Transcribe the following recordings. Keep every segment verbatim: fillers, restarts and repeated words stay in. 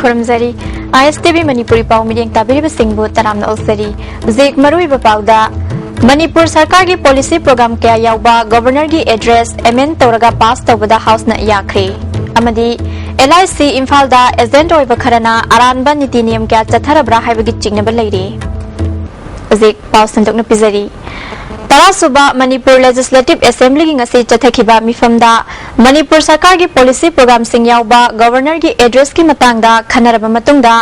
ꯈꯨꯔꯨꯝꯖꯔꯤ꯫ ꯑꯥꯏ ꯑꯦꯁ T V Manipuri ꯄꯥꯎ ꯃꯤꯠꯌꯦꯡ ꯇꯥꯕꯤꯔꯤꯕꯁꯤꯡꯕꯨ ꯇꯔꯥꯝꯅ ꯑꯣꯛꯆꯔꯤ꯫ ꯍꯧꯖꯤꯛ ꯃꯔꯨꯑꯣꯏꯕ ꯄꯥꯎꯗ, ꯃꯅꯤꯄꯨꯔ ꯁꯔꯀꯥꯔꯒꯤ ꯄꯣꯂꯤꯁꯤ ꯄ꯭ꯔꯣꯒ꯭ꯔꯥꯝ ꯀꯌꯥ ꯌꯥꯎꯕ ꯒꯣꯚꯔꯅꯔꯒꯤ ꯑꯦꯗ꯭ꯔꯦꯁ ꯑꯦꯃꯦꯟ ꯇꯧꯔꯒ ꯄꯥꯁ ꯇꯧꯕꯗ ꯍꯥꯎꯁꯅ ꯌꯥꯈ꯭ꯔꯦ꯫ ꯑꯃꯗꯤ ꯑꯦꯜ ꯑꯥꯏ ꯁꯤ ꯏꯝꯐꯥꯜꯗ ꯑꯦꯖꯦꯟꯠ ꯑꯣꯏꯕ ꯈꯔꯅ ꯑꯔꯥꯟꯕ ꯅꯤꯇꯤ ꯅꯤꯌꯝ ꯀꯌꯥ ꯆꯠꯊꯔꯕ꯭ꯔꯥ ꯍꯥꯏꯕꯒꯤ ꯆꯤꯡꯅꯕ ꯂꯩꯔꯤ꯫ ꯍꯧꯖꯤꯛ ꯄꯥꯎ ꯁꯟꯗꯣꯛꯅ ꯄꯤꯖꯔꯤ꯫ ꯇꯔꯥꯁꯨꯕ ꯃꯅꯤꯄꯨꯔ ꯂꯦꯖꯤꯁꯂꯦꯇꯤꯚ ꯑꯦꯁꯦꯝꯕ꯭ꯂꯤꯒꯤ ꯉꯁꯤ ꯆꯠꯊꯈꯤꯕ ꯃꯤꯐꯝꯗ ꯃꯅꯤꯄꯨꯔ ꯁꯔꯀꯥꯔꯒꯤ ꯄꯣꯂꯤꯁꯤ ꯄ꯭ꯔꯣꯒ꯭ꯔꯥꯝꯁꯤꯡ ꯌꯥꯎꯕ ꯒꯣꯚꯔꯅꯔꯒꯤ ꯑꯦꯗ꯭ꯔꯦꯁꯀꯤ ꯃꯇꯥꯡꯗ ꯈꯟꯅꯔꯕ ꯃꯇꯨꯡꯗ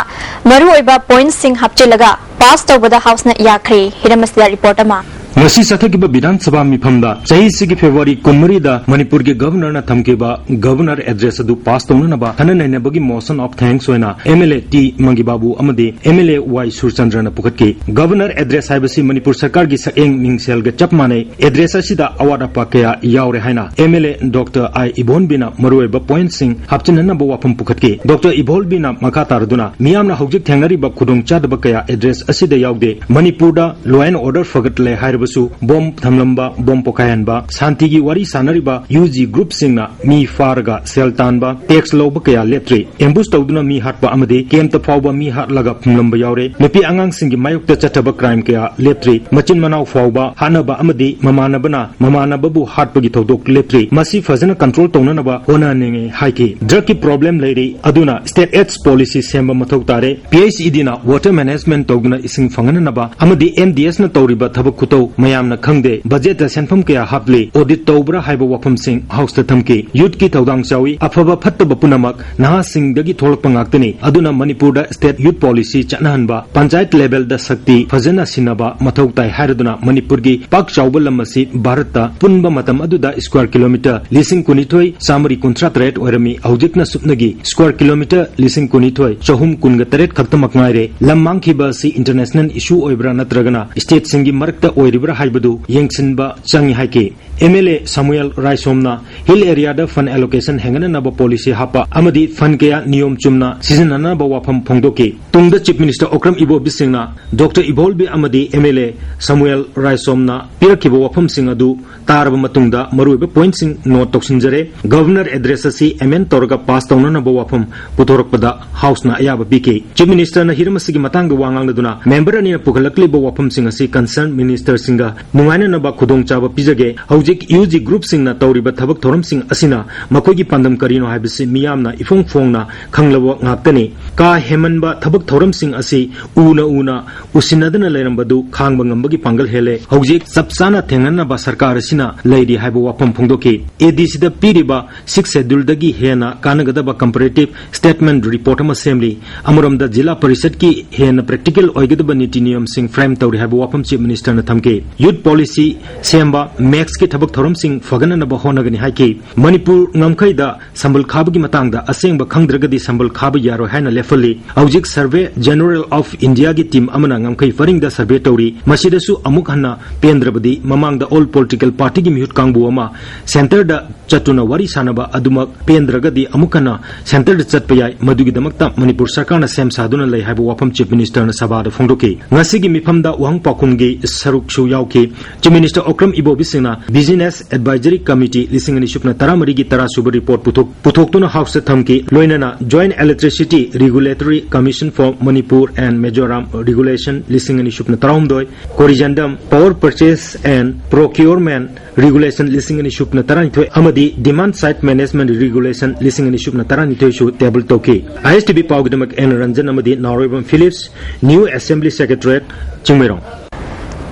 ꯃꯔꯨꯑꯣꯏꯕ ꯄꯣꯏꯟꯠꯁꯤꯡ ꯍꯥꯞꯆꯤꯜꯂꯒ ꯄꯥꯁ ꯇꯧꯕꯗ ꯍꯥꯎꯁꯅ ꯌꯥꯈ꯭ꯔꯦ꯫ ꯍꯤꯔꯝ ꯑꯁꯤꯗ ꯔꯤꯄꯣꯔꯠ ꯑꯃ꯫ ꯉꯁꯤ ꯆꯠꯊꯈꯤꯕ ꯕꯤꯙꯥꯟ ꯁꯚꯥ ꯃꯤꯐꯝꯗ ꯆꯍꯤꯁꯤꯒꯤ ꯐꯦꯕ꯭ꯔꯨꯋꯥꯔꯤ ꯀꯨꯟꯃꯔꯤꯗ ꯃꯅꯤꯄꯨꯔꯒꯤ ꯒꯚꯔꯅꯔꯅ ꯊꯝꯈꯤꯕ ꯒꯚꯔꯅꯔ ꯑꯦꯗ꯭ꯔꯦꯁ ꯑꯗꯨ ꯄꯥꯁ ꯇꯧꯅꯅꯕ ꯈꯟꯅ ꯅꯩꯅꯕꯒꯤ ꯃꯣꯁꯟ ꯑꯣꯐ ꯊꯦꯡꯛꯁ ꯑꯣꯏꯅ ꯑꯦꯝ ꯑꯦꯜ ꯑꯦ ꯇꯤ ꯃꯪꯒꯤꯕꯥꯕꯨ ꯑꯃꯗꯤ ꯑꯦꯝ ꯑꯦꯜ ꯑꯦ ꯋꯥꯏ ꯁꯨꯔꯆꯟꯗ꯭ꯔꯅ ꯄꯨꯈꯠꯈꯤ꯫ ꯒꯚꯔꯅꯔ ꯑꯦꯗ꯭ꯔꯦꯁ ꯍꯥꯏꯕꯁꯤ ꯃꯅꯤꯄꯨꯔ ꯁꯔꯀꯥꯔꯒꯤ ꯁꯛꯌꯦꯡ ꯃꯤꯡꯁꯦꯜꯒ ꯆꯞ ꯃꯥꯟꯅꯩ꯫ ꯑꯦꯗ꯭ꯔꯦꯁ ꯑꯁꯤꯗ ꯑꯋꯥꯠ ꯑꯄꯥ ꯀꯌꯥ ꯌꯥꯎꯔꯦ ꯍꯥꯏꯅ ꯑꯦꯝ ꯑꯦꯜ ꯑꯦ ꯗꯣꯛꯇꯔ ꯑꯥꯏ ꯏꯕꯣꯟꯕꯤꯅ ꯃꯔꯨꯑꯣꯏꯕ ꯄꯣꯏꯟꯠꯁꯤꯡ ꯍꯥꯞꯆꯤꯟꯅꯅꯕ ꯋꯥꯐꯝ ꯄꯨꯈꯠꯈꯤ꯫ ꯗꯣꯛꯇꯔ ꯏꯕꯣꯟꯕꯤꯅ ꯃꯈꯥ ꯇꯥꯔꯗꯨꯅ, ꯃꯤꯌꯥꯝꯅ ꯍꯧꯖꯤꯛ ꯊꯦꯡꯅꯔꯤꯕ ꯈꯨꯗꯣꯡꯆꯥꯗꯕ ꯀꯌꯥ ꯑꯦꯗ꯭ꯔꯦꯁ ꯑꯁꯤꯗ ꯌꯥꯎꯗꯦ꯫ ꯃꯅꯤꯄꯨꯔꯗ law and order ꯐꯒꯠꯂꯦ ꯍꯥꯏꯔꯕꯁꯨ ꯕꯣꯝ ꯊꯝꯂꯝꯕ, ꯕꯣꯝ ꯄꯣꯈꯥꯏꯍꯟꯕ, ꯁꯥꯟꯇꯤꯒꯤ ꯋꯥꯔꯤ ꯁꯥꯟꯅꯔꯤꯕ ꯌꯨ ꯖꯤ ꯒ꯭ꯔꯨꯞꯁꯤꯡꯅ ꯃꯤ ꯐꯥꯔꯒ ꯁꯦꯜ ꯇꯥꯟꯕ, ꯇꯦꯛꯁ ꯂꯧꯕ ꯀꯌꯥ ꯂꯦꯞꯇ꯭ꯔꯤ꯫ ꯑꯦꯝꯕꯨꯁ ꯇꯧꯗꯨꯅ ꯃꯤ ꯍꯥꯠꯄ ꯑꯃꯗꯤ ꯀꯦꯝꯞꯇ ꯐꯥꯎꯕ ꯃꯤ ꯍꯥꯠꯂꯒ ꯐꯨꯝꯂꯝꯕ ꯌꯥꯎꯔꯦ꯫ ꯅꯨꯄꯤ ꯑꯉꯥꯡꯁꯤꯡꯒꯤ ꯃꯥꯌꯣꯛꯇ ꯆꯠꯊꯕ ꯀ꯭ꯔꯥꯏꯝ ꯀꯌꯥ ꯂꯦꯞꯇ꯭ꯔꯤ꯫ ꯃꯆꯤꯟ ꯃꯅꯥꯎ ꯐꯥꯎꯕ ꯍꯥꯠꯅꯕ ꯑꯃꯗꯤ ꯃꯃꯥꯟꯅꯕꯅ ꯃꯃꯥꯟꯅꯕꯕꯨ ꯍꯥꯠꯄꯒꯤ ꯊꯧꯗꯣꯛ ꯂꯦꯞꯇ꯭ꯔꯤ꯫ ꯃꯁꯤ ꯐꯖꯅ ꯀꯟꯇ꯭ꯔꯣꯜ ꯇꯧꯅꯅꯕ ꯍꯣꯠꯅꯅꯤꯡꯏ ꯍꯥꯏꯈꯤ꯫ ꯗ꯭ꯔꯒꯀꯤ ꯄ꯭ꯔꯣꯕ꯭ꯂꯦꯝ ꯂꯩꯔꯤ, ꯑꯗꯨꯅ ꯁ꯭ꯇꯦꯠ ꯑꯦꯗꯁ ꯄꯣꯂꯤꯁꯤ ꯁꯦꯝꯕ ꯃꯊꯧ ꯇꯥꯔꯦ꯫ P H E ꯗꯤꯅ water management ꯇꯧꯗꯨꯅ ꯏꯁꯤꯡ ꯐꯪꯍꯟꯅꯅꯕ ꯑꯃꯗꯤ ꯑꯦꯝ ꯗꯤ ꯑꯦꯁꯅ ꯇꯧꯔꯤꯕ ꯊꯕꯛ ꯈꯨꯇꯧ ꯃꯌꯥꯝꯅ ꯈꯪꯗꯦ꯫ ꯕꯖꯦꯠꯇ ꯁꯦꯟꯐꯝ ꯀꯌꯥ ꯍꯥꯞꯂꯤ, ꯑꯣꯗꯤꯠ ꯇꯧꯕ꯭ꯔꯥ ꯍꯥꯏꯕ ꯋꯥꯐꯝꯁꯤꯡ ꯍꯥꯎꯁꯇ ꯊꯝꯈꯤ꯫ ꯌꯨꯠꯀꯤ ꯊꯧꯗꯥꯡ ꯆꯥꯎꯏ꯫ ꯑꯐꯕ ꯐꯠꯇꯕ ꯄꯨꯝꯅꯃꯛ ꯅꯍꯥꯁꯤꯡꯗꯒꯤ ꯊꯣꯛꯂꯛꯄ ꯉꯥꯛꯇꯅꯤ꯫ ꯑꯗꯨꯅ ꯃꯅꯤꯄꯨꯔꯗ ꯁ꯭ꯇꯦꯠ ꯌꯨꯠ ꯄꯣꯂꯤꯁꯤ ꯆꯠꯅꯍꯟꯕ, ꯄꯟꯆꯥꯌꯠ ꯂꯦꯚꯦꯜꯗ ꯁꯛꯇꯤ ꯐꯖꯅ ꯁꯤꯟꯅꯕ ꯃꯊꯧ ꯇꯥꯏ ꯍꯥꯏꯔꯗꯨꯅ ꯃꯅꯤꯄꯨꯔꯒꯤ ꯄꯥꯛ ꯆꯥꯎꯕ ꯂꯝ ꯑꯁꯤ ꯚꯥꯔꯠꯇ ꯄꯨꯟꯕ ꯃꯇꯝ ꯑꯗꯨꯗ ꯁ꯭ꯀ꯭ꯋꯥꯔ ꯀꯤꯂꯣꯃꯤꯇꯔ ꯂꯤꯁꯤꯡ ꯀꯨꯟꯅꯤꯊꯣꯏ ꯆꯥꯃꯔꯤ ꯀꯨꯟꯊ꯭ꯔꯥ ꯇꯔꯦꯠ ꯑꯣꯏꯔꯝꯃꯤ꯫ ꯍꯧꯖꯤꯛꯅ ꯁꯨꯞꯅꯒꯤ ꯁ꯭ꯀ꯭ꯋꯥꯔ ꯀꯤꯂꯣꯃꯤꯇꯔ ꯂꯤꯁꯤꯡ ꯀꯨꯟꯅꯤꯊꯣꯏ ꯆꯍꯨꯝ ꯀꯨꯟꯒ ꯇꯔꯦꯠ ꯈꯛꯇꯃꯛ ꯉꯥꯏꯔꯦ꯫ ꯂꯝ ꯃꯥꯡꯈꯤꯕ ꯑꯁꯤ ꯏꯟꯇꯔꯅꯦꯁꯅꯦꯜ ꯏꯁꯨ ꯑꯣꯏꯕ꯭ꯔꯥ ꯅꯠꯇ꯭ꯔꯒꯅ ꯁ꯭ꯇꯦꯠꯁꯤꯡꯒꯤ ꯃꯔꯛꯇ ꯑꯣꯏꯔꯤꯕ꯭ꯔꯥ ꯍꯥꯏꯕꯗꯨ ꯌꯦꯡꯁꯤꯟꯕ ꯆꯪꯏ ꯍꯥꯏꯈꯤ꯫ MLA Samuel ꯔꯥꯏꯁꯣꯝꯅ ꯍꯤꯜ ꯑꯦꯔꯤꯌꯥꯗ ꯐꯟ ꯑꯦꯂꯣꯀꯦꯁꯟ ꯍꯦꯟꯒꯠꯅꯅꯕ ꯄꯣꯂꯤꯁꯤ ꯍꯥꯞꯄ ꯑꯃꯗꯤ ꯐꯟ ꯀꯌꯥ ꯅꯤꯌꯣꯝ ꯆꯨꯝꯅ ꯁꯤꯖꯤꯟꯅꯅꯕ ꯋꯥꯐꯝ ꯐꯣꯡꯗꯣꯛꯈꯤ꯫ ꯇꯨꯡꯗ ꯆꯤꯐ ꯃꯤꯅꯤꯁꯇꯔ ꯑꯣꯀ꯭ꯔꯝ ꯏꯕꯣꯕꯤ ꯁꯤꯡꯅ ꯗꯣꯛꯇꯔ ꯏꯕꯣꯜꯕꯤ ꯑꯃꯗꯤ MLA ꯁꯃꯨꯑꯦꯜ ꯔꯥꯏꯁꯣꯝꯅ ꯄꯤꯔꯛꯈꯤꯕ ꯋꯥꯐꯝꯁꯤꯡ ꯑꯗꯨ ꯇꯥꯔꯕ ꯃꯇꯨꯡꯗ ꯃꯔꯨꯑꯣꯏꯕ ꯄꯣꯏꯟꯠꯁꯤꯡ ꯅꯣꯠ ꯇꯧꯁꯤꯟꯖꯔꯦ꯫ ꯒꯚꯔꯅꯔ ꯑꯦꯗ꯭ꯔꯦꯁ ꯑꯁꯤ ꯑꯦꯃꯦꯟ ꯇꯧꯔꯒ ꯄꯥꯁ ꯇꯧꯅꯅꯕ ꯋꯥꯐꯝ ꯄꯨꯊꯣꯔꯛꯄꯗ ꯍꯥꯎꯁꯅ ꯑꯌꯥꯕ ꯄꯤꯈꯤ꯫ ꯆꯤꯐ ꯃꯤꯅꯤꯁꯇꯔꯅ ꯍꯤꯔꯝ ꯑꯁꯤꯒꯤ ꯃꯇꯥꯡꯗ ꯋꯥ ꯉꯥꯡꯂꯗꯨꯅ ꯃꯦꯝꯕꯔ ꯑꯅꯤꯅ ꯄꯨꯈꯠꯂꯛꯂꯤꯕ ꯋꯥꯐꯝꯁꯤꯡ ꯑꯁꯤ ꯀꯟꯁꯔꯟ ꯃꯤꯅꯤꯁꯇꯔꯁꯤꯡꯒ ꯅꯨꯡꯉꯥꯏꯅꯅꯕ ꯈꯨꯗꯣꯡꯆꯥꯕ ꯄꯤꯖꯒꯦ꯫ ꯍꯧꯖꯤꯛ UG ꯒ꯭ꯔꯨꯞꯁꯤꯡꯅ ꯇꯧꯔꯤꯕ ꯊꯕꯛ ꯊꯧꯔꯝꯁꯤꯡ ꯑꯁꯤꯅ ꯃꯈꯣꯏꯒꯤ ꯄꯥꯟꯗꯝ ꯀꯔꯤꯅꯣ ꯍꯥꯏꯕꯁꯤ ꯃꯤꯌꯥꯝꯅ ꯏꯐꯣꯡ ꯐꯣꯡꯅ ꯈꯪꯂꯕ ꯉꯥꯛꯇꯅꯤ꯫ ꯀꯥ ꯍꯦꯟꯃꯟꯕ ꯊꯕꯛ ꯊꯧꯔꯝꯁꯤꯡ ꯑꯁꯤ ꯎꯅ ꯎꯅ ꯎꯁꯤꯟꯅꯗꯅ ꯂꯩꯔꯝꯕꯗꯨ ꯈꯥꯡꯕ ꯉꯝꯕꯒꯤ ꯄꯥꯡꯒꯜ ꯍꯦꯜꯂꯦ꯫ ꯍꯧꯖꯤꯛ ꯆꯞ ꯆꯥꯅ ꯊꯦꯡꯅꯅꯕ ꯁꯔꯀꯥꯔ ꯑꯁꯤꯅ ꯂꯩꯔꯤ ꯍꯥꯏꯕ ꯋꯥꯐꯝ ꯐꯣꯡꯗꯣꯛꯈꯤ꯫ ADCꯗ ꯄꯤꯔꯤꯕ ꯁꯤꯛꯁ ꯁꯦꯗ꯭ꯌꯨꯜꯗꯒꯤ ꯍꯦꯟꯅ ꯀꯥꯟꯅꯒꯗꯕ ꯀꯝꯄꯦꯔꯦꯇꯤꯞ ꯁ꯭ꯇꯦꯠꯃꯦꯟꯠ ꯔꯤꯄꯣꯔꯠ ꯑꯃ ꯁꯦꯝꯂꯤ꯫ ꯑꯃꯔꯣꯝꯗ ꯖꯤꯂꯥ ꯄꯔꯤꯁꯠꯀꯤ ꯍꯦꯟꯅ ꯄ꯭ꯔꯦꯛꯇꯤꯀꯦꯜ ꯑꯣꯏꯒꯗꯕ ꯅꯤꯇꯤ ꯅꯤꯌꯝꯁꯤꯡ ꯐ꯭ꯔꯦꯝ ꯇꯧꯔꯤ ꯍꯥꯏꯕ ꯋꯥꯐꯝ ꯆꯤꯐ ꯃꯤꯅꯤꯁꯇꯔꯅ ꯊꯝꯈꯤ꯫ ꯌꯨꯠ ꯄꯣꯂꯤꯁꯤ ꯁꯦꯝꯕ, ꯃꯦꯛꯁꯀꯤ ꯊꯕꯛ ꯊꯧꯔꯝꯁꯤꯡ ꯐꯒꯠꯅꯅꯕ ꯍꯣꯠꯅꯒꯅꯤ ꯍꯥꯏꯈꯤ꯫ ꯃꯅꯤꯄꯨꯔ ꯉꯝꯈꯩꯗ ꯁꯝꯕꯜ ꯈꯥꯕꯒꯤ ꯃꯇꯥꯡꯗ ꯑꯁꯦꯡꯕ ꯈꯪꯗ꯭ꯔꯒꯗꯤ ꯁꯝꯕꯜ ꯈꯥꯕ ꯌꯥꯔꯣꯏ ꯍꯥꯏꯅ ꯂꯦꯞꯍꯜꯂꯤ꯫ ꯍꯧꯖꯤꯛ ꯁꯔꯚꯦ ꯖꯦꯅꯔꯦꯜ ꯑꯣꯐ ꯏꯟꯗꯤꯌꯥꯒꯤ ꯇꯤꯝ ꯑꯃꯅ ꯉꯝꯈꯩ ꯄꯔꯤꯡꯗ ꯁꯔꯚꯦ ꯇꯧꯔꯤ꯫ ꯃꯁꯤꯗꯁꯨ ꯑꯃꯨꯛ ꯍꯟꯅ ꯄꯦꯟꯗ꯭ꯔꯕꯗꯤ ꯃꯃꯥꯡꯗ ꯑꯣꯜ ꯄꯣꯂꯤꯇꯤꯀꯦꯜ ꯄꯥꯔꯇꯤꯒꯤ ꯃꯤꯍꯨꯠ ꯀꯥꯡꯕꯨ ꯑꯃ ꯁꯦꯟꯇꯔꯗ ꯆꯠꯇꯨꯅ ꯋꯥꯔꯤ ꯁꯥꯅꯕ ꯑꯗꯨꯃꯛ ꯄꯦꯟꯗ꯭ꯔꯒꯗꯤ ꯑꯃꯨꯛ ꯍꯟꯅ ꯁꯦꯟꯇꯔꯗ ꯆꯠꯄ ꯌꯥꯏ꯫ ꯃꯗꯨꯒꯤꯗꯃꯛꯇ ꯃꯅꯤꯄꯨꯔ ꯁꯔꯀꯥꯔꯅ ꯁꯦꯝ ꯁꯥꯗꯨꯅ ꯂꯩ ꯍꯥꯏꯕ ꯋꯥꯐꯝ ꯆꯤꯐ ꯃꯤꯅꯤꯁꯇꯔꯅ ꯁꯚꯥꯗ ꯐꯣꯡꯗꯣꯛꯈꯤ꯫ ꯉꯁꯤꯒꯤ ꯃꯤꯐꯝꯗ ꯋꯥꯍꯪ ꯄꯥꯎꯈꯨꯝꯒꯤ ꯁꯔꯨꯛꯁꯨ ꯌꯥꯎꯈꯤ꯫ ꯆꯤꯐ ꯃꯤꯅꯤꯁꯇꯔ ꯑꯣꯀ꯭ꯔꯝ ꯏꯕꯣꯕꯤ ꯁꯤꯡꯅ ꯕꯤꯖꯤꯅꯦꯁ ꯑꯦꯗꯚꯥꯏꯖꯔꯤ ꯀꯃꯤꯇꯤ ꯂꯤꯁꯤꯡ ꯑꯅꯤ ꯁꯨꯞꯅ ꯇꯔꯥꯃꯔꯤꯒꯤ ꯇꯔꯥ ꯁꯨꯕ ꯔꯤꯄꯣꯔꯠ ꯄꯨꯊꯣꯛ-, ꯄꯨꯊꯣꯛꯇꯨꯅ ꯍꯥꯎꯁꯇ ꯊꯝꯈꯤ꯫ ꯂꯣꯏꯅꯅ Joint Electricity Regulatory Commission for Manipur and Mizoram Regulation ꯂꯤꯁꯤꯡ ꯑꯅꯤ ꯁꯨꯞꯅ ꯇꯔꯥꯍꯨꯝꯗꯣꯏ, Corrigendum Power Purchase and Procurement Regulation ꯂꯤꯁꯤꯡ ꯑꯅꯤ ꯁꯨꯞꯅ ꯇꯔꯥꯅꯤꯊꯣꯏ ꯑꯃꯗꯤ Demand Side Management Regulation ꯂꯤꯁꯤꯡ ꯑꯅꯤ ꯁꯨꯞꯅ ꯇꯔꯥꯅꯤꯊꯣꯏꯁꯨ ꯇꯦꯕꯜ ꯇꯧꯈꯤ꯫ ISTV ꯄꯥꯎꯒꯤꯗꯃꯛ ꯑꯦꯟ ꯔꯟꯖꯟ ꯑꯃꯗꯤ Naoroibam Philips, New Assembly Secretariat, Chingmeirong.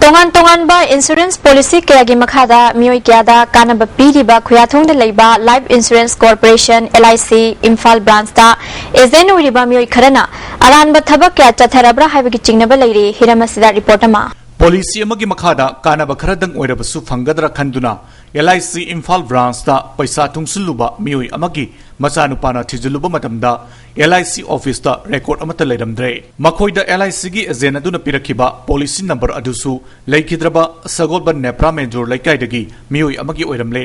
ꯇꯣꯉꯥꯟ ꯇꯣꯉꯥꯟꯕ ꯏꯟꯁꯨꯔꯦꯟꯁ ꯄꯣꯂꯤꯁꯤ ꯀꯌꯥꯒꯤ ꯃꯈꯥꯗ ꯃꯤꯑꯣꯏ ꯀꯌꯥꯗ ꯀꯥꯟꯅꯕ ꯄꯤꯔꯤꯕ ꯈꯨꯌꯥꯊꯣꯡꯗ ꯂꯩꯕ life insurance corporation, LIC, Imphal ꯕ꯭ꯔꯥꯟꯁꯇ ꯑꯦꯖꯦꯟ ꯑꯣꯏꯔꯤꯕ ꯃꯤꯑꯣꯏ ꯈꯔꯅ ꯑꯔꯥꯟꯕ ꯊꯕꯛ ꯀꯌꯥ ꯆꯠꯊꯔꯕ꯭ꯔꯥ ꯍꯥꯏꯕꯒꯤ ꯆꯤꯡꯅꯕ ꯂꯩꯔꯤ꯫ ꯍꯤꯔꯝ ꯑꯁꯤꯗ ꯔꯤꯄꯣꯔꯠ ꯑꯃ꯫ ꯄꯣꯂꯤꯁꯤ ꯑꯃꯒꯤ ꯃꯈꯥꯗ ꯀꯥꯟꯅꯕ ꯈꯔꯗꯪ ꯑꯣꯏꯔꯕꯁꯨ ꯐꯪꯒꯗ꯭ꯔꯥ ꯈꯟꯗꯨꯅ ꯑꯦꯜ ꯑꯥꯏ ꯁꯤ ꯏꯝꯐꯥꯜ ꯕ꯭ꯔꯥꯟꯆꯇ ꯄꯩꯁꯥ ꯇꯨꯡꯁꯤꯜꯂꯨꯕ ꯃꯤꯑꯣꯏ ꯑꯃꯒꯤ ꯃꯆꯥꯅꯨꯄꯥꯅ ꯊꯤꯖꯤꯜꯂꯨꯕ ꯃꯇꯝꯗ ꯑꯦꯜ ꯑꯥꯏ ꯁꯤ ꯑꯣꯐꯤꯁꯇ ꯔꯦꯀꯣꯔꯗ ꯑꯃꯠꯇ ꯂꯩꯔꯝꯗ꯭ꯔꯦ꯫ ꯃꯈꯣꯏꯗ ꯑꯦꯜ ꯑꯥꯏ ꯁꯤꯒꯤ ꯑꯦꯖꯦꯟ ꯑꯗꯨꯅ ꯄꯤꯔꯛꯈꯤꯕ ꯄꯣꯂꯤꯁꯤ ꯅꯝꯕꯔ ꯑꯗꯨꯁꯨ ꯂꯩꯈꯤꯗ꯭ꯔꯕ ꯁꯒꯣꯜꯕꯟ ꯅꯦꯄ꯭ꯔꯥ ꯃꯦꯟꯖꯣꯔ ꯂꯩꯀꯥꯏꯗꯒꯤ ꯃꯤꯑꯣꯏ ꯑꯃꯒꯤ ꯑꯣꯏꯔꯝꯂꯦ꯫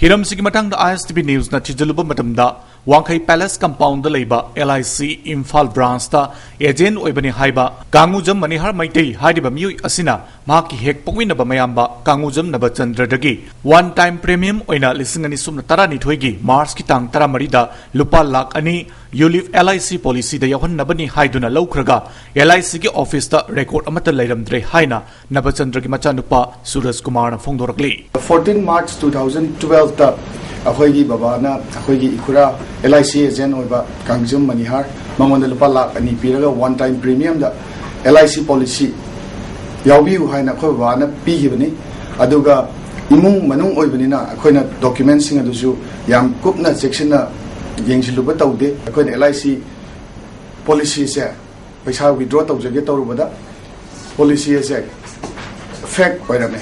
ꯍꯤꯔꯝꯁꯤꯒꯤ ꯃꯇꯥꯡꯗ ꯑꯥꯏ ꯑꯦꯁ ꯇꯤ ꯚꯤ ꯅ꯭ꯌꯨꯁꯅ ꯊꯤꯖꯤꯜꯂꯨꯕ ꯃꯇꯝꯗ, ꯋꯥꯡꯈꯩ ꯄꯦꯂꯦꯁ ꯀꯝꯄꯥꯎꯟꯗ ꯂꯩꯕ ꯑꯦꯜ ꯑꯥꯏ ꯁꯤ ꯏꯝꯐꯥꯜ ꯕ꯭ꯔꯥꯟꯆꯇ ꯑꯦꯖꯦꯟ ꯑꯣꯏꯕꯅꯤ ꯍꯥꯏꯕ ꯀꯥꯡꯉꯨꯖꯝ ꯃꯅꯤꯍꯥꯔ ꯃꯩꯇꯩ ꯍꯥꯏꯔꯤꯕ ꯃꯤꯑꯣꯏ ꯑꯁꯤꯅ ꯃꯍꯥꯛꯀꯤ ꯍꯦꯛ ꯄꯣꯛꯃꯤꯟꯅꯕ ꯃꯌꯥꯝꯕ ꯀꯥꯡꯉꯨꯖꯝ ꯅꯕꯆꯟꯗ꯭ꯔꯗꯒꯤ ꯋꯥꯟ ꯇꯥꯏꯝ ꯄ꯭ꯔꯤꯃꯤꯌꯝ ꯑꯣꯏꯅ ꯂꯤꯁꯤꯡ ꯑꯅꯤ ꯁꯨꯞꯅ ꯇꯔꯥꯅꯤꯊꯣꯏꯒꯤ ꯃꯥꯔꯆꯀꯤ ꯇꯥꯡ ꯇꯔꯥꯃꯔꯤꯗ ꯂꯨꯄꯥ ꯂꯥꯈ ꯑꯅꯤ ꯌꯨꯂꯤꯞ ꯑꯦꯜ ꯑꯥꯏ ꯁꯤ ꯄꯣꯂꯤꯁꯤꯗ ꯌꯥꯎꯍꯟꯅꯕꯅꯤ ꯍꯥꯏꯗꯨꯅ ꯂꯧꯈ꯭ꯔꯒ, ꯑꯦꯜ ꯑꯥꯏ ꯁꯤꯒꯤ ꯑꯣꯐꯤꯁꯇ ꯔꯦꯀꯣꯔꯗ ꯑꯃꯠꯇ ꯂꯩꯔꯝꯗ꯭ꯔꯦ ꯍꯥꯏꯅ ꯅꯕꯆꯟꯗ꯭ꯔꯒꯤ ꯃꯆꯥꯅꯨꯄꯥ ꯁꯨꯔꯖ ꯀꯨꯃꯥꯔꯅ ꯐꯣꯡꯗꯣꯔꯛꯂꯤ꯫ Fourteen March two thousand twelveꯇ ꯑꯩꯈꯣꯏꯒꯤ ꯕꯕꯥꯅ ꯑꯩꯈꯣꯏꯒꯤ ꯏꯈꯨꯔꯥ ꯑꯦꯜ ꯑꯥꯏ ꯁꯤ ꯑꯦꯖꯦꯟ ꯑꯣꯏꯕ ꯀꯥꯡꯖꯝ ꯃꯅꯤꯍꯥꯔ, ꯃꯉꯣꯟꯗ ꯂꯨꯄꯥ ꯂꯥꯈ ꯑꯅꯤ ꯄꯤꯔꯒ ꯋꯥꯟ ꯇꯥꯏꯝ ꯄ꯭ꯔꯤꯃꯤꯌꯝꯗ ꯑꯦꯜ ꯑꯥꯏ ꯁꯤ ꯄꯣꯂꯤꯁꯤ ꯌꯥꯎꯕꯤꯌꯨ ꯍꯥꯏꯅ ꯑꯩꯈꯣꯏ ꯕꯕꯥꯅ ꯄꯤꯈꯤꯕꯅꯤ꯫ ꯑꯗꯨꯒ ꯏꯃꯨꯡ ꯃꯅꯨꯡ ꯑꯣꯏꯕꯅꯤꯅ ꯑꯩꯈꯣꯏꯅ ꯗꯣꯀ꯭ꯌꯨꯃꯦꯟꯁꯤꯡ ꯑꯗꯨꯁꯨ ꯌꯥꯝ ꯀꯨꯞꯅ ꯆꯦꯛꯁꯤꯟꯅ ꯌꯦꯡꯁꯤꯜꯂꯨꯕ ꯇꯧꯗꯦ꯫ ꯑꯩꯈꯣꯏꯅ ꯑꯦꯜ ꯑꯥꯏ ꯁꯤ ꯄꯣꯂꯤꯁꯤꯁꯦ ꯄꯩꯁꯥ ꯋꯤꯗ꯭ꯔꯣ ꯇꯧꯖꯒꯦ ꯇꯧꯔꯨꯕꯗ ꯄꯣꯂꯤꯁꯤ ꯑꯁꯦ ꯐꯦꯛ ꯑꯣꯏꯔꯝꯃꯦ꯫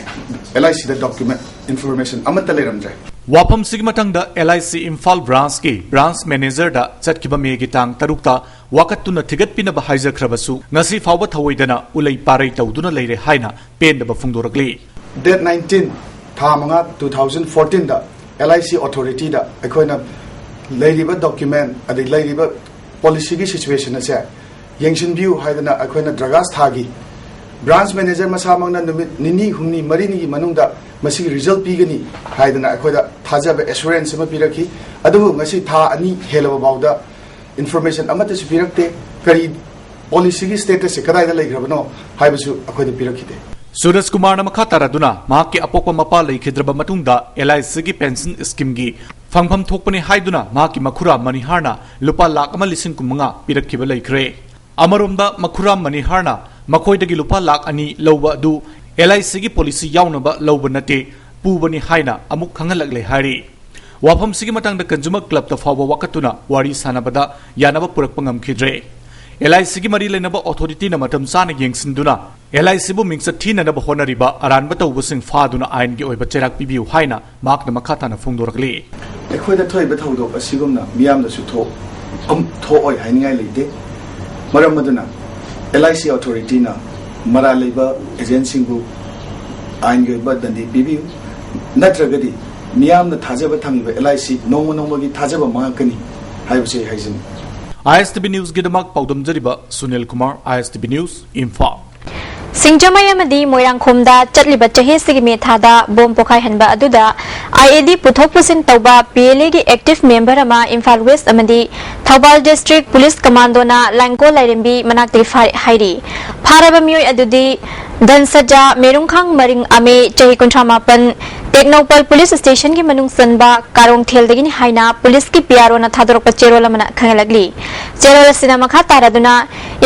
ꯑꯦꯜ ꯑꯥꯏ ꯁꯤꯗ ꯗꯣꯀ꯭ꯌꯨꯃꯦꯟ ꯏꯟꯐꯣꯔꯃꯦꯁꯟ ꯑꯃꯠꯇ ꯂꯩꯔꯝꯗ꯭ꯔꯦ꯫ ꯋꯥꯐꯝꯁꯤꯒꯤ ꯃꯇꯥꯡꯗ ꯑꯦꯜ ꯑꯥꯏ ꯁꯤ ꯏꯝꯐꯥꯜ ꯕ꯭ꯔꯥꯟꯆꯀꯤ ꯕ꯭ꯔꯥꯟꯆ ꯃꯦꯅꯦꯖꯔꯗ ꯆꯠꯈꯤꯕ ꯃꯦꯒꯤ ꯇꯥꯡ ꯇꯔꯨꯛꯇ ꯋꯥꯀꯠꯇꯨꯅ ꯊꯤꯒꯠꯄꯤꯅꯕ ꯍꯥꯏꯖꯈ꯭ꯔꯕꯁꯨ, ꯉꯁꯤ ꯐꯥꯎꯕ ꯊꯧꯑꯣꯏꯗꯅ ꯎꯂꯩ ꯄꯥꯔꯩ ꯇꯧꯗꯨꯅ ꯂꯩꯔꯦ ꯍꯥꯏꯅ ꯄꯦꯟꯗꯕ ꯐꯣꯡꯗꯣꯔꯛꯂꯤ꯫ Date nineteen, ꯊꯥ ꯃꯉꯥ, two thousand fourteenꯗ ꯑꯦꯜ ꯑꯥꯏ ꯁꯤ ꯑꯣꯊꯣꯔꯤꯇꯤꯗ ꯑꯩꯈꯣꯏꯅ ꯂꯩꯔꯤꯕ ꯗꯣꯀ꯭ꯌꯨꯃꯦꯟ ꯑꯗꯩ ꯂꯩꯔꯤꯕ ꯄꯣꯂꯤꯁꯤꯒꯤ ꯁꯤꯆꯨꯋꯦꯁꯟ ꯑꯁꯦ ꯌꯦꯡꯁꯤꯟꯕꯤꯌꯨ ꯍꯥꯏꯗꯅ ꯑꯩꯈꯣꯏꯅ ꯗ꯭ꯔꯒꯥꯁ ꯊꯥꯈꯤ꯫ ꯕ꯭ꯔꯥꯟꯆ ꯃꯦꯅꯦꯖꯔ ꯃꯁꯥꯃꯛꯅ ꯅꯨꯃꯤꯠ ꯅꯤꯅꯤ, ꯍꯨꯝꯅꯤ, ꯃꯔꯤꯅꯤꯒꯤ ꯃꯅꯨꯡꯗ ꯃꯁꯤꯒꯤ ꯔꯤꯖꯜ ꯄꯤꯒꯅꯤ ꯍꯥꯏꯗꯅ ꯑꯩꯈꯣꯏꯗ ꯊꯥꯖꯕ ꯑꯦꯁꯨꯔꯦꯟꯁ ꯑꯃ ꯄꯤꯔꯛꯈꯤ꯫ ꯑꯗꯨꯕꯨ ꯉꯁꯤ ꯊꯥ ꯑꯅꯤ ꯍꯦꯜꯂꯕ ꯐꯥꯎꯗ ꯏꯟꯐꯣꯔꯃꯦꯁꯟ ꯑꯃꯠꯇꯁꯨ ꯄꯤꯔꯛꯇꯦ꯫ ꯀꯔꯤ ꯄꯣꯂꯤꯁꯤꯒꯤ ꯁ꯭ꯇꯦꯇꯁꯁꯦ ꯀꯗꯥꯏꯗ ꯂꯩꯈ꯭ꯔꯕꯅꯣ ꯍꯥꯏꯕꯁꯨ ꯑꯩꯈꯣꯏꯗ ꯄꯤꯔꯛꯈꯤꯗꯦ꯫ ꯁꯨꯔꯖ ꯀꯨꯃꯥꯔꯅ ꯃꯈꯥ ꯇꯥꯔꯗꯨꯅ ꯃꯍꯥꯛꯀꯤ ꯑꯄꯣꯛꯄ ꯃꯄꯥ ꯂꯩꯈꯤꯗ꯭ꯔꯕ ꯃꯇꯨꯡꯗ ꯑꯦꯜ ꯑꯥꯏ ꯁꯤꯒꯤ ꯄꯦꯟꯁꯟ ꯁ꯭ꯀꯤꯝꯒꯤ ꯐꯪꯐꯝ ꯊꯣꯛꯄꯅꯤ ꯍꯥꯏꯗꯨꯅ ꯃꯍꯥꯛꯀꯤ ꯃꯈꯨꯔꯥ ꯃꯅꯤꯍꯥꯔꯅ ꯂꯨꯄꯥ ꯂꯥꯈ ꯑꯃ ꯂꯤꯁꯤꯡ ꯀꯨꯟꯃꯉꯥ ꯄꯤꯔꯛꯈꯤꯕ ꯂꯩꯈ꯭ꯔꯦ꯫ ꯑꯃꯔꯣꯝꯗ ꯃꯈꯨꯔꯥ ꯃꯅꯤꯍꯥꯔꯅ ꯃꯈꯣꯏꯗꯒꯤ ꯂꯨꯄꯥ ꯂꯥꯈ ꯑꯅꯤ ꯂꯧꯕ ꯑꯗꯨ ꯑꯦꯜ ꯑꯥꯏ ꯁꯤꯒꯤ ꯄꯣꯂꯤꯁꯤ ꯌꯥꯎꯅꯕ ꯂꯧꯕ ꯅꯠꯇꯦ, ꯄꯨꯕꯅꯤ ꯍꯥꯏꯅ ꯑꯃꯨꯛ ꯈꯪꯍꯜꯂꯛꯂꯦ ꯍꯥꯏꯔꯤ꯫ ꯋꯥꯐꯝꯁꯤꯒꯤ ꯃꯇꯥꯡꯗ ꯀꯟꯖꯨꯃꯔ ꯀ꯭ꯂꯕꯇ ꯐꯥꯎꯕ ꯋꯥꯀꯠꯇꯨꯅ ꯋꯥꯔꯤ ꯁꯥꯅꯕꯗ ꯌꯥꯅꯕ ꯄꯨꯔꯛꯄ ꯉꯝꯈꯤꯗ꯭ꯔꯦ꯫ ꯑꯦꯜ ꯑꯥꯏ ꯁꯤꯒꯤ ꯃꯔꯤ ꯂꯩꯅꯕ ꯑꯣꯊꯣꯔꯤꯇꯤꯅ ꯃꯇꯝ ꯆꯥꯅ ꯌꯦꯡꯁꯤꯟꯗꯨꯅ ꯑꯦꯜ ꯑꯥꯏ ꯁꯤꯕꯨ ꯃꯤꯡꯆꯠ ꯊꯤꯅꯅꯕ ꯍꯣꯠꯅꯔꯤꯕ ꯑꯔꯥꯟꯕ ꯇꯧꯕꯁꯤꯡ ꯐꯥꯗꯨꯅ ꯑꯥꯏꯟꯒꯤ ꯑꯣꯏꯕ ꯆꯩꯔꯥꯛ ꯄꯤꯕꯤꯌꯨ ꯍꯥꯏꯅ ꯃꯍꯥꯛꯅ ꯃꯈꯥ ꯇꯥꯅ ꯐꯣꯡꯗꯣꯔꯛꯂꯤ꯫ ꯑꯩꯈꯣꯏꯗ ꯊꯣꯛꯏꯕ ꯊꯧꯗꯣꯛ ꯑꯁꯤꯒꯨꯝꯅ ꯃꯤꯌꯥꯝꯗꯁꯨ ꯊꯣꯛ-, ꯑꯝ-, ꯊꯣꯛꯑꯣꯏ ꯍꯥꯏꯅꯤꯡꯉꯥꯏ ꯂꯩꯇꯦ꯫ ꯃꯔꯝ ꯑꯗꯨꯅ ꯑꯦꯜ ꯑꯥꯏ ꯁꯤ ꯑꯣꯊꯣꯔꯤꯇꯤꯅ ꯃꯔꯥꯜ ꯂꯩꯕ ꯑꯦꯖꯦꯟꯁꯤꯡꯕꯨ ꯑꯥꯏꯟꯒꯤ ꯑꯣꯏꯕ ꯗꯟꯗꯤ ꯄꯤꯕꯤꯌꯨ, ꯅꯠꯇ꯭ꯔꯒꯗꯤ ꯃꯤꯌꯥꯝꯅ ꯊꯥꯖꯕ ꯊꯝꯃꯤꯕ ꯑꯦꯜ ꯑꯥꯏ ꯁꯤ ꯅꯣꯡꯃ ꯅꯣꯡꯃꯒꯤ ꯊꯥꯖꯕ ꯃꯥꯡꯉꯛꯀꯅꯤ ꯍꯥꯏꯕꯁꯤ ꯑꯩ ꯍꯥꯏꯖꯅꯤꯡꯏ꯫ ꯑꯥꯏ ꯑꯦꯁ ꯇꯤ ꯚꯤ ꯅ꯭ꯌꯨꯁꯀꯤꯗꯃꯛ ꯄꯥꯎꯗꯝꯖꯔꯤꯕ ꯁꯨꯅꯤꯜ ꯀꯨꯃꯥꯔ, ꯑꯥꯏ ꯑꯦꯁ ꯇꯤ ꯚꯤ ꯅ꯭ꯌꯨꯁ, ꯏꯝꯐꯥꯜ꯫ ꯁꯤꯡꯖꯃꯩ ꯑꯃꯗꯤ ꯃꯣꯏꯔꯥꯡꯈꯣꯝꯗ ꯆꯠꯂꯤꯕ ꯆꯍꯤ ꯑꯁꯤꯒꯤ ꯃꯦ ꯊꯥꯗ ꯕꯣꯝ ꯄꯣꯈꯥꯏꯍꯟꯕ ꯑꯗꯨꯗ ꯑꯥꯏ ꯏ ꯗꯤ ꯄꯨꯊꯣꯛ ꯄꯨꯁꯤꯟ ꯇꯧꯕ ꯄꯤ ꯑꯦꯜ ꯑꯦꯒꯤ ꯑꯦꯛꯇꯤꯚ ꯃꯦꯝꯕꯔ ꯑꯃ ꯏꯝꯐꯥꯜ ꯋꯦꯁ ꯑꯃꯗꯤ ꯊꯧꯕꯥꯜ ꯗꯤꯁꯇ꯭ꯔꯤꯛ ꯄꯨꯂꯤꯁ ꯀꯃꯥꯟꯗꯣꯅ ꯂꯥꯡꯒꯣꯜ ꯂꯥꯏꯔꯦꯝꯕꯤ ꯃꯅꯥꯛꯇꯒꯤ ꯐꯥꯔꯦ ꯍꯥꯏꯔꯤ꯫ ꯐꯥꯔꯕ ꯃꯤꯑꯣꯏ ꯑꯗꯨꯗꯤ ꯙꯟꯁꯖꯥ ꯃꯦꯔꯨꯡꯈꯥꯡ ꯃꯔꯤꯡ ꯑꯃꯦ, ꯆꯍꯤ ꯀꯨꯟꯊ꯭ꯔꯥ ꯃꯥꯄꯟ, ꯇꯦꯛꯅꯧꯄꯜ ꯄꯨꯂꯤꯁ ꯁ꯭ꯇꯦꯁꯟꯒꯤ ꯃꯅꯨꯡ ꯆꯟꯕ ꯀꯥꯔꯣꯡꯊꯦꯜꯗꯒꯤꯅꯤ ꯍꯥꯏꯅ ꯄꯨꯂꯤꯁꯀꯤ ꯄꯤ ꯑꯥꯔ ꯑꯣꯅ ꯊꯥꯗꯣꯔꯛꯄ ꯆꯦꯔꯣꯜ ꯑꯃꯅ ꯈꯪꯍꯜꯂꯛꯂꯤ꯫ ꯆꯦꯔꯣꯜ ꯑꯁꯤꯅ ꯃꯈꯥ ꯇꯥꯔꯗꯨꯅ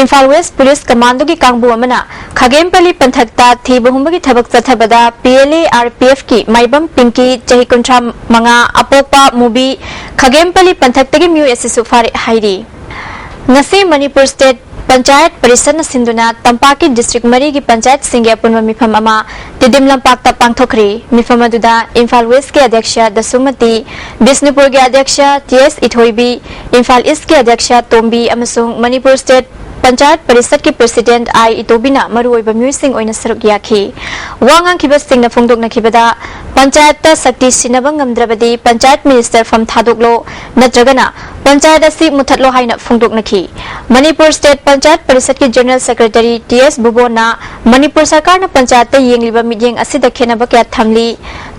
ꯏꯝꯐꯥꯜ ꯋꯦꯁ ꯄꯨꯂꯤꯁ ꯀꯃꯥꯟꯗꯣꯒꯤ ꯀꯥꯡꯕꯨ ꯑꯃꯅ ꯈꯥꯒꯦꯝꯄꯜꯂꯤ ꯄꯟꯊꯛꯇ ꯊꯤꯕ ꯍꯨꯝꯕꯒꯤ ꯊꯕꯛ ꯆꯠꯊꯕꯗ P L A R P ꯑꯦꯐꯀꯤ ꯃꯥꯏꯕꯝ ꯄꯤꯡꯀꯤ, ꯆꯍꯤ ꯀꯨꯟꯊ꯭ꯔꯥ ꯃꯉꯥ, ꯑꯄꯣꯛꯄ ꯃꯨꯕꯤ, ꯈꯥꯒꯦꯝꯄꯜꯂꯤ ꯄꯟꯊꯛꯇꯒꯤ ꯃꯤꯑꯣꯏ ꯑꯁꯤꯁꯨ ꯐꯥꯔꯦ ꯍꯥꯏꯔꯤ꯫ ꯉꯁꯤ ꯃꯅꯤꯄꯨꯔ ꯁ꯭ꯇꯦꯠ ꯄꯟꯆꯥꯌꯠ ꯄꯔꯤꯁꯠꯅ ꯁꯤꯟꯗꯨꯅ ꯇꯝꯄꯥꯛꯀꯤ ꯗꯤꯁꯇ꯭ꯔꯤꯛ ꯃꯔꯤꯒꯤ ꯄꯟꯆꯥꯌꯠꯁꯤꯡꯒꯤ ꯑꯄꯨꯟꯕ ꯃꯤꯐꯝ ꯑꯃ ꯇꯤꯗꯤꯝ ꯂꯝꯄꯥꯛꯇ ꯄꯥꯡꯊꯣꯛꯈ꯭ꯔꯦ꯫ ꯃꯤꯐꯝ ꯑꯗꯨꯗ ꯏꯝꯐꯥꯜ ꯋꯦꯁꯀꯤ ꯑꯗ꯭ꯌꯛꯁ ꯗꯁꯨꯃꯇꯤ, ꯕꯤꯁꯅꯨꯄꯨꯔꯒꯤ ꯑꯗ꯭ꯌꯛꯁ ꯇꯤ ꯑꯦꯁ ꯏꯊꯣꯏꯕꯤ, ꯏꯝꯐꯥꯜ ꯏꯁꯀꯤ ꯑꯗ꯭ꯌꯛꯁ ꯇꯣꯝꯕꯤ ꯑꯃꯁꯨꯡ ꯃꯅꯤꯄꯨꯔ ꯁ꯭ꯇꯦꯠ ꯄꯟꯆꯥꯌꯠ ꯄꯔꯤꯁꯠꯀꯤ ꯄ꯭ꯔꯦꯁꯤꯗꯦꯟꯠ ꯑꯥꯏ ꯏꯇꯣꯕꯤꯅ ꯃꯔꯨꯑꯣꯏꯕ ꯃꯤꯑꯣꯏꯁꯤꯡ ꯑꯣꯏꯅ ꯁꯔꯨꯛ ꯌꯥꯈꯤ꯫ ꯋꯥ ꯉꯥꯡꯈꯤꯕꯁꯤꯡꯅ ꯐꯣꯡꯗꯣꯛꯅꯈꯤꯕꯗ, ꯄꯟꯆꯥꯌꯠꯇ ꯁꯛꯇꯤ ꯁꯤꯟꯅꯕ ꯉꯝꯗ꯭ꯔꯕꯗꯤ ꯄꯟꯆꯥꯌꯠ ꯃꯤꯅꯤꯁꯇꯔ ꯐꯝ ꯊꯥꯗꯣꯛꯂꯣ, ꯅꯠꯇ꯭ꯔꯒꯅ ꯄꯟꯆꯥꯌꯠ ꯑꯁꯤ ꯃꯨꯊꯠꯂꯣ ꯍꯥꯏꯅ ꯐꯣꯡꯗꯣꯛꯅꯈꯤ꯫ ꯃꯅꯤꯄꯨꯔ ꯁ꯭ꯇꯦꯠ ꯄꯟꯆꯥꯌꯠ ꯄꯔꯤꯁꯠꯀꯤ ꯖꯦꯅꯔꯦꯜ ꯁꯦꯀ꯭ꯔꯦꯇꯔꯤ ꯇꯤ ꯑꯦꯁ ꯕꯨꯕꯣꯟꯅ ꯃꯅꯤꯄꯨꯔ ꯁꯔꯀꯥꯔꯅ ꯄꯟꯆꯥꯌꯠꯇ ꯌꯦꯡꯂꯤꯕ ꯃꯤꯠꯌꯦꯡ ꯑꯁꯤꯗ ꯈꯦꯠꯅꯕ ꯀꯌꯥ ꯊꯝꯂꯤ꯫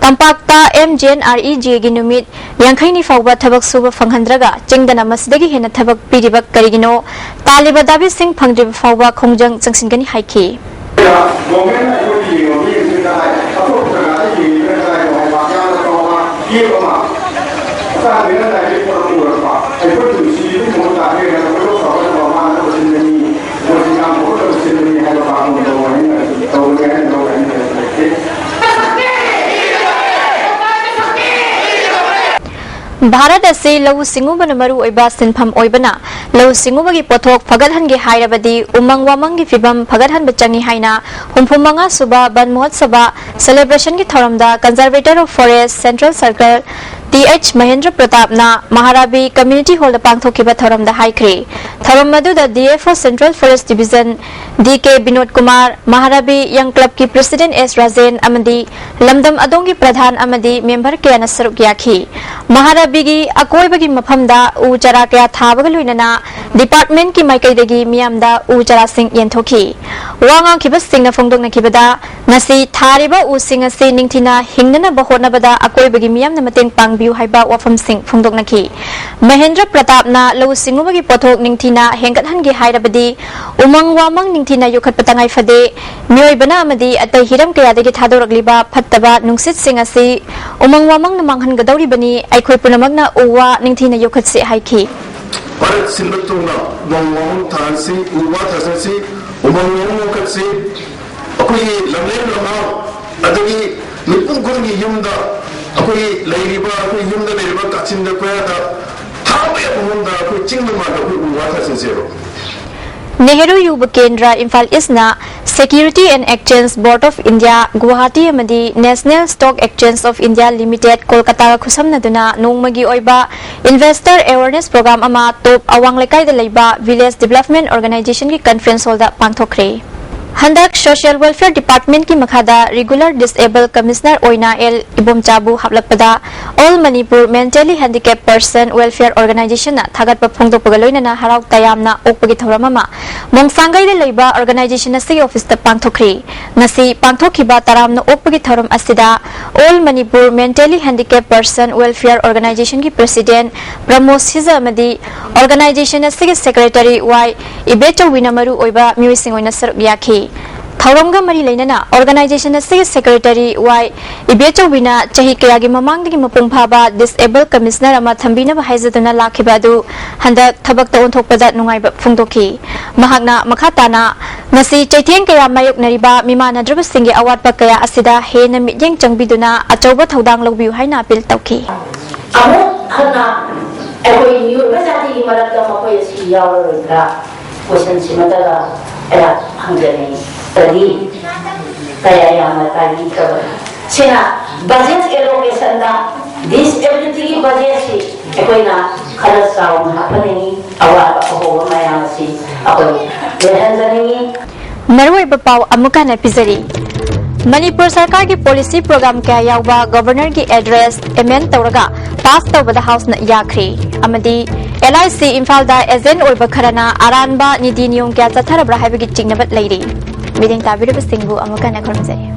ꯇꯝꯄꯥꯛꯇ M G N R E G ꯑꯦꯒꯤ ꯅꯨꯃꯤꯠ ꯌꯥꯡꯈꯩꯅꯤ ꯐꯥꯎꯕ ꯊꯕꯛ ꯁꯨꯕ ꯐꯪꯍꯟꯗ꯭ꯔꯒ ꯆꯤꯡꯗꯅ ꯃꯁꯤꯗꯒꯤ ꯍꯦꯟꯅ ꯊꯕꯛ ꯄꯤꯔꯤꯕ ꯀꯔꯤꯒꯤꯅꯣ? ꯇꯥꯜꯂꯤꯕ ꯗꯥꯕꯤꯁꯤꯡ ꯐꯪꯗ꯭ꯔꯤꯕ ꯐꯥꯎꯕ ꯈꯣꯡꯖꯪ ꯆꯪꯁꯤꯟꯒꯅꯤ ꯍꯥꯏꯈꯤ꯫ ꯒꯣꯔꯃꯦꯟꯅ ꯑꯩꯈꯣꯏꯒꯤ ꯌꯦꯡꯕ ꯃꯤꯁꯤꯡꯗ ꯍꯥꯏ, ꯑꯇꯣꯞꯄ ꯖꯒꯥꯗ ꯌꯦꯡꯉꯤꯕꯅ ꯀꯗꯥꯏꯗꯅꯣ ꯍꯥꯏꯕ ꯌꯥꯝꯅ ꯆꯥꯎꯕ ꯒꯦꯞ ꯑꯃ ꯑꯆꯥꯟꯕꯤꯅ ꯂꯥꯏꯔꯤꯛ ꯄꯨꯔꯛꯄ ꯎꯔꯛꯄ, ꯑꯩꯈꯣꯏ ꯄꯨꯟꯁꯤꯒꯤ ꯃꯍꯨꯠ ꯇꯥꯛꯄꯤꯔꯒ ꯈꯣꯏꯗꯧ ꯁꯥꯎꯒꯠꯅꯕ ꯃꯥꯅ ꯂꯣꯏꯁꯤꯟꯒꯅꯤ, ꯃꯣꯏꯁꯤ ꯌꯥꯝ ꯐꯕ ꯂꯣꯏꯁꯤꯟꯒꯅꯤ ꯍꯥꯏꯕ ꯄꯥꯎꯗꯝ ꯇꯧꯒꯅꯤ ꯍꯥꯏꯅ ꯂꯧꯒꯅꯤ ꯍꯥꯏꯕ ꯂꯩꯇꯦ꯫ ꯚꯥꯔꯠ ꯑꯁꯤ ꯂꯧꯎ ꯁꯤꯡꯎꯕꯅ ꯃꯔꯨ ꯑꯣꯏꯕ ꯁꯤꯟꯐꯝ ꯑꯣꯏꯕꯅ, ꯂꯧꯎ ꯁꯤꯡꯎꯕꯒꯤ ꯄꯣꯠꯊꯣꯛ ꯐꯒꯠꯍꯟꯒꯦ ꯍꯥꯏꯔꯕꯗꯤ ꯎꯃꯪ ꯋꯥꯃꯪꯒꯤ ꯐꯤꯕꯝ ꯐꯒꯠꯍꯟꯕ ꯆꯪꯏ ꯍꯥꯏꯅ ꯍꯨꯝꯐꯨ ꯃꯉꯥ ꯁꯨꯕ ꯕꯟ ꯃꯍꯣꯠꯁꯕ celebration ꯒꯤ ꯊꯧꯔꯝꯗ Conservator of Forest Central Circle T H Mahendra ꯄ꯭ꯔꯇꯥꯞꯅ ꯃꯍꯥꯔꯥꯕꯤ Community Hall ꯗ ꯄꯥꯡꯊꯣꯛꯈꯤꯕ ꯊꯧꯔꯝꯗ ꯍꯥꯏꯈ꯭ꯔꯤ꯫ ꯊꯧꯔꯝ ꯑꯗꯨꯗ D F O Central Forest Division D K Binod Kumar, Maharabi Young Club ꯀꯤ President ꯑꯦꯁ ꯔꯥꯖꯦꯟ ꯑꯃꯗꯤ ꯂꯝꯗꯝ ꯑꯗꯣꯝꯒꯤ ꯄ꯭ꯔꯙꯥꯟ ꯑꯃꯗꯤ member ꯀꯌꯥꯅ ꯁꯔꯨꯛ ꯌꯥꯈꯤ꯫ ꯃꯍꯥꯔꯥꯕꯤꯒꯤ ꯑꯀꯣꯏꯕꯒꯤ ꯃꯐꯝꯗ ꯎ ꯆꯥꯔꯥ ꯀꯌꯥ ꯊꯥꯕꯒ ꯂꯣꯏꯅꯅ department ꯀꯤ ꯃꯥꯏꯀꯩꯗꯒꯤ ꯃꯤꯌꯥꯝꯗ ꯎ ꯆꯥꯔꯥꯁꯤꯡ ꯌꯦꯟꯊꯣꯛꯈꯤ꯫ ꯋꯥ ꯉꯥꯡꯈꯤꯕꯁꯤꯡꯅ ꯐꯣꯡꯗꯣꯛꯅꯈꯤꯕꯗ, ꯉꯁꯤ ꯊꯥꯔꯤꯕ ꯎꯁꯤꯡ ꯑꯁꯤ ꯅꯤꯡꯊꯤꯅ ꯍꯤꯡꯅꯅꯕ ꯍꯣꯠꯅꯕꯗ ꯑꯀꯣꯏꯕꯒꯤ ꯃꯤꯌꯥꯝꯅ ꯃꯇꯦꯡ ꯄꯥꯡꯕꯤꯌꯨ ꯍꯥꯏꯕ ꯋꯥꯐꯝꯁꯤꯡ ꯐꯣꯡꯗꯣꯛꯅꯈꯤ꯫ ꯃꯍꯦꯟꯗ꯭ꯔ ꯄ꯭ꯔꯇꯥꯞꯅ ꯂꯧꯎ ꯁꯤꯡꯎꯕꯒꯤ ꯄꯣꯠꯊꯣꯛ ꯅꯤꯡꯊꯤꯅ ꯍꯦꯟꯒꯠꯍꯟꯒꯦ ꯍꯥꯏꯔꯕꯗꯤ ꯎꯃꯪ ꯋꯥꯃꯪ ꯅꯤꯡꯊꯤꯅ ꯌꯣꯛꯈꯠꯄ ꯇꯉꯥꯏ ꯐꯗꯦ꯫ ꯃꯤꯑꯣꯏꯕꯅ ꯑꯃꯗꯤ ꯑꯇꯩ ꯍꯤꯔꯝ ꯀꯌꯥꯗꯒꯤ ꯊꯥꯗꯣꯔꯛꯂꯤꯕ ꯐꯠꯇꯕ ꯅꯨꯡꯁꯤꯠꯁꯤꯡ ꯑꯁꯤ ꯎꯃꯪ ꯋꯥꯃꯪꯅ ꯃꯥꯡꯍꯟꯒꯗꯧꯔꯤꯕꯅꯤ꯫ ꯑꯩꯈꯣꯏ ꯄꯨꯝꯅꯃꯛꯅ ꯎ ꯋꯥ ꯅꯤꯡꯊꯤꯅ ꯌꯣꯛꯈꯠꯁꯤ ꯍꯥꯏꯈꯤ꯫ ꯚꯥꯔꯠ ꯁꯤꯟꯕ ꯊꯨꯡꯅ ꯎꯃꯪ ꯋꯥꯃꯪ ꯊꯥꯍꯟꯁꯤ, ꯎ ꯋꯥ ꯊꯥꯖꯤꯟꯁꯤ, ꯎꯃꯪ ꯋꯥꯃꯪ ꯌꯣꯛꯈꯠꯁꯤ꯫ ꯑꯩꯈꯣꯏꯒꯤ ꯂꯝꯂꯦꯟ ꯂꯝꯍꯥꯡ ꯑꯗꯒꯤ ꯃꯤꯄꯨꯝ ꯈꯨꯗꯤꯡꯒꯤ ꯌꯨꯝꯗ, ꯑꯩꯈꯣꯏꯒꯤ ꯂꯩꯔꯤꯕ, ꯑꯩꯈꯣꯏ ꯌꯨꯝꯗ ꯂꯩꯔꯤꯕ ꯀꯥꯆꯤꯟꯗ ꯀꯣꯌꯥꯗ ꯊꯥꯕ ꯌꯥꯕ ꯃꯑꯣꯡꯗ ꯑꯩꯈꯣꯏ ꯆꯤꯡꯗ ꯃꯥꯟꯗ ꯑꯩꯈꯣꯏ ꯎ ꯋꯥ ꯊꯥꯖꯤꯟꯁꯦꯕ꯫ ꯅꯦꯍꯔꯨ ꯌꯨꯕ ꯀꯦꯟꯗ꯭ꯔ Imphal ꯏꯁꯅ Security and Exchange Board of India Guwahati ꯑꯃꯗꯤ National Stock Exchange of India Limited ꯀꯣꯜꯀꯇꯥꯒ ꯈꯨꯠꯁꯝꯅꯗꯨꯅ ꯅꯣꯡꯃꯒꯤ ꯑꯣꯏꯕ Investor Awareness Program ꯑꯃ ꯇꯣꯞ ꯑꯋꯥꯡ ꯂꯩꯀꯥꯏꯗ ꯂꯩꯕ Village Development Organization ꯒꯤ Conference Hall ꯗ ꯄꯥꯡꯊꯣꯛꯈ꯭ꯔꯦ꯫ ꯍꯟꯗꯛ Social Welfare Department ꯀꯤ ꯃꯈꯥꯗ Regular Disabled Commissioner ꯑꯣꯏꯅ L ꯏꯕꯣꯝꯆꯥꯕꯨ ꯍꯥꯞꯂꯛꯄꯗ All Manipur Mentally Handicapped Person Welfare Organization ꯅ ꯊꯥꯒꯠꯄ ꯐꯣꯡꯗꯣꯛꯄꯒ ꯂꯣꯏꯅꯅ ꯍꯔꯥꯎ ꯇꯌꯥꯝꯅ ꯑꯣꯛꯄꯒꯤ ꯊꯧꯔꯝ ꯑꯃ ꯃꯣꯡꯁꯥꯡꯒꯩꯗ ꯂꯩꯕ organization ꯑꯁꯤꯒꯤ office ꯇ ꯄꯥꯡꯊꯣꯛꯈ꯭ꯔꯤ꯫ ꯉꯁꯤ ꯄꯥꯡꯊꯣꯛꯈꯤꯕ ꯇꯔꯥꯝꯅ ꯑꯣꯛꯄꯒꯤ ꯊꯧꯔꯝ ꯑꯁꯤꯗ All Manipur Mentally Handicapped Person Welfare Organization ꯒꯤ President ꯄ꯭ꯔꯃꯣꯗ ꯁꯤꯖ ꯑꯃꯗꯤ organization ꯑꯁꯤꯒꯤ Secretary ꯋꯥꯏ ꯏꯕꯦꯆꯧꯕꯤꯅ ꯃꯔꯨ ꯑꯣꯏꯕ ꯃꯤꯑꯣꯏꯁꯤꯡ ꯑꯣꯏꯅ ꯁꯔꯨꯛ ꯌꯥꯈꯤ꯫ ꯊꯧꯔꯝꯒ ꯃꯔꯤ ꯂꯩꯅꯅ organization ꯑꯁꯤꯒꯤ Secretary ꯋꯥꯏ ꯏꯕꯦꯆꯧꯕꯤꯅ ꯆꯍꯤ ꯀꯌꯥꯒꯤ ꯃꯃꯥꯡꯗꯒꯤ ꯃꯄꯨꯡ ꯐꯥꯕ Disabled Commissioner ꯑꯃ ꯊꯝꯕꯤꯅꯕ ꯍꯥꯏꯖꯗꯨꯅ ꯂꯥꯛꯈꯤꯕ ꯑꯗꯨ ꯍꯟꯗꯛ ꯊꯕꯛꯇ ꯑꯣꯟꯊꯣꯛꯄꯗ ꯅꯨꯡꯉꯥꯏꯕ ꯐꯣꯡꯗꯣꯛꯈꯤ꯫ ꯃꯍꯥꯛꯅ ꯃꯈꯥ ꯇꯥꯅ ꯉꯁꯤ ꯆꯩꯊꯦꯡ ꯀꯌꯥ ꯃꯥꯌꯣꯛꯅꯔꯤꯕ ꯃꯤꯃꯥꯟꯅꯗ꯭ꯔꯕꯁꯤꯡꯒꯤ ꯑꯋꯥꯠꯄ ꯀꯌꯥ ꯑꯁꯤꯗ ꯍꯦꯟꯅ ꯃꯤꯠꯌꯦꯡ ꯆꯪꯕꯤꯗꯨꯅ ꯑꯆꯧꯕ ꯊꯧꯗꯥꯡ ꯂꯧꯕꯤꯌꯨ ꯍꯥꯏꯅ appeal ꯇꯧꯈꯤ꯫ ꯑꯃꯨꯛ ꯍꯟꯅ ꯑꯩꯈꯣꯏ ꯃꯤꯑꯣꯏꯕ ꯖꯥꯇꯤꯒꯤ ꯃꯔꯛꯇ ꯃꯈꯣꯏ ꯑꯁꯤ ꯌꯥꯎꯔꯔꯣꯏꯗ꯭ꯔꯥ? ꯀꯣꯏꯁꯟꯁꯤꯃꯇꯒ ꯑꯩꯍꯥꯛ ꯍꯪꯖꯅꯤꯡꯏ꯫ ꯀꯔꯤ ꯀꯌꯥ ꯌꯥꯝꯅ ꯇꯥꯏꯕꯤꯈ꯭ꯔꯕꯅꯤ꯫ ꯁꯤꯅ ꯕꯖꯦꯠ ꯑꯦꯂꯣꯀꯦꯁꯟꯗ ꯗꯤꯁꯑꯦꯕꯤꯂꯤꯇꯤꯒꯤ ꯕꯖꯦꯠꯁꯤ ꯑꯩꯈꯣꯏꯅ ꯈꯔ ꯆꯥꯎꯅ ꯍꯥꯞꯍꯟꯅꯤꯡꯏ꯫ ꯑꯋꯥꯕ ꯑꯍꯣꯕ ꯃꯌꯥꯝ ꯑꯁꯤ ꯑꯩꯈꯣꯏ ꯂꯩꯍꯟꯖꯅꯤꯡꯏ꯫ ꯃꯔꯨꯑꯣꯏꯕ ꯄꯥꯎ ꯑꯃꯨꯛ ꯍꯟꯅ ꯄꯤꯖꯔꯤ꯫ ꯃꯅꯤꯄꯨꯔ ꯁꯔꯀꯥꯔꯒꯤ ꯄꯣꯂꯤꯁꯤ ꯄ꯭ꯔꯣꯒ꯭ꯔꯥꯝ ꯀꯌꯥ ꯌꯥꯎꯕ ꯒꯣꯚꯔꯅꯔꯒꯤ ꯑꯦꯗ꯭ꯔꯦꯁ ꯑꯦꯃꯦꯟ ꯇꯧꯔꯒ ꯄꯥꯁ ꯇꯧꯕꯗ ꯍꯥꯎꯁꯅ ꯌꯥꯈ꯭ꯔꯦ ꯑꯃꯗꯤ ꯑꯦꯜ ꯑꯥꯏ ꯁꯤ ꯏꯝꯐꯥꯜꯗ ꯑꯦꯖꯦꯟ ꯑꯣꯏꯕ ꯈꯔꯅ ꯑꯔꯥꯟꯕ ꯅꯤꯇꯤ ꯅꯤꯌꯣꯝ ꯀꯌꯥ ꯆꯠꯊꯔꯕ꯭ꯔꯥ ꯍꯥꯏꯕꯒꯤ ꯆꯤꯡꯅꯕ ꯂꯩꯔꯤ꯫ ꯃꯤꯠꯌꯦꯡ ꯇꯥꯕꯤꯔꯤꯕꯁꯤꯡꯕꯨ ꯑꯃꯨꯛ ꯍꯟꯅ ꯈꯨꯔꯨꯝꯖꯔꯤ꯫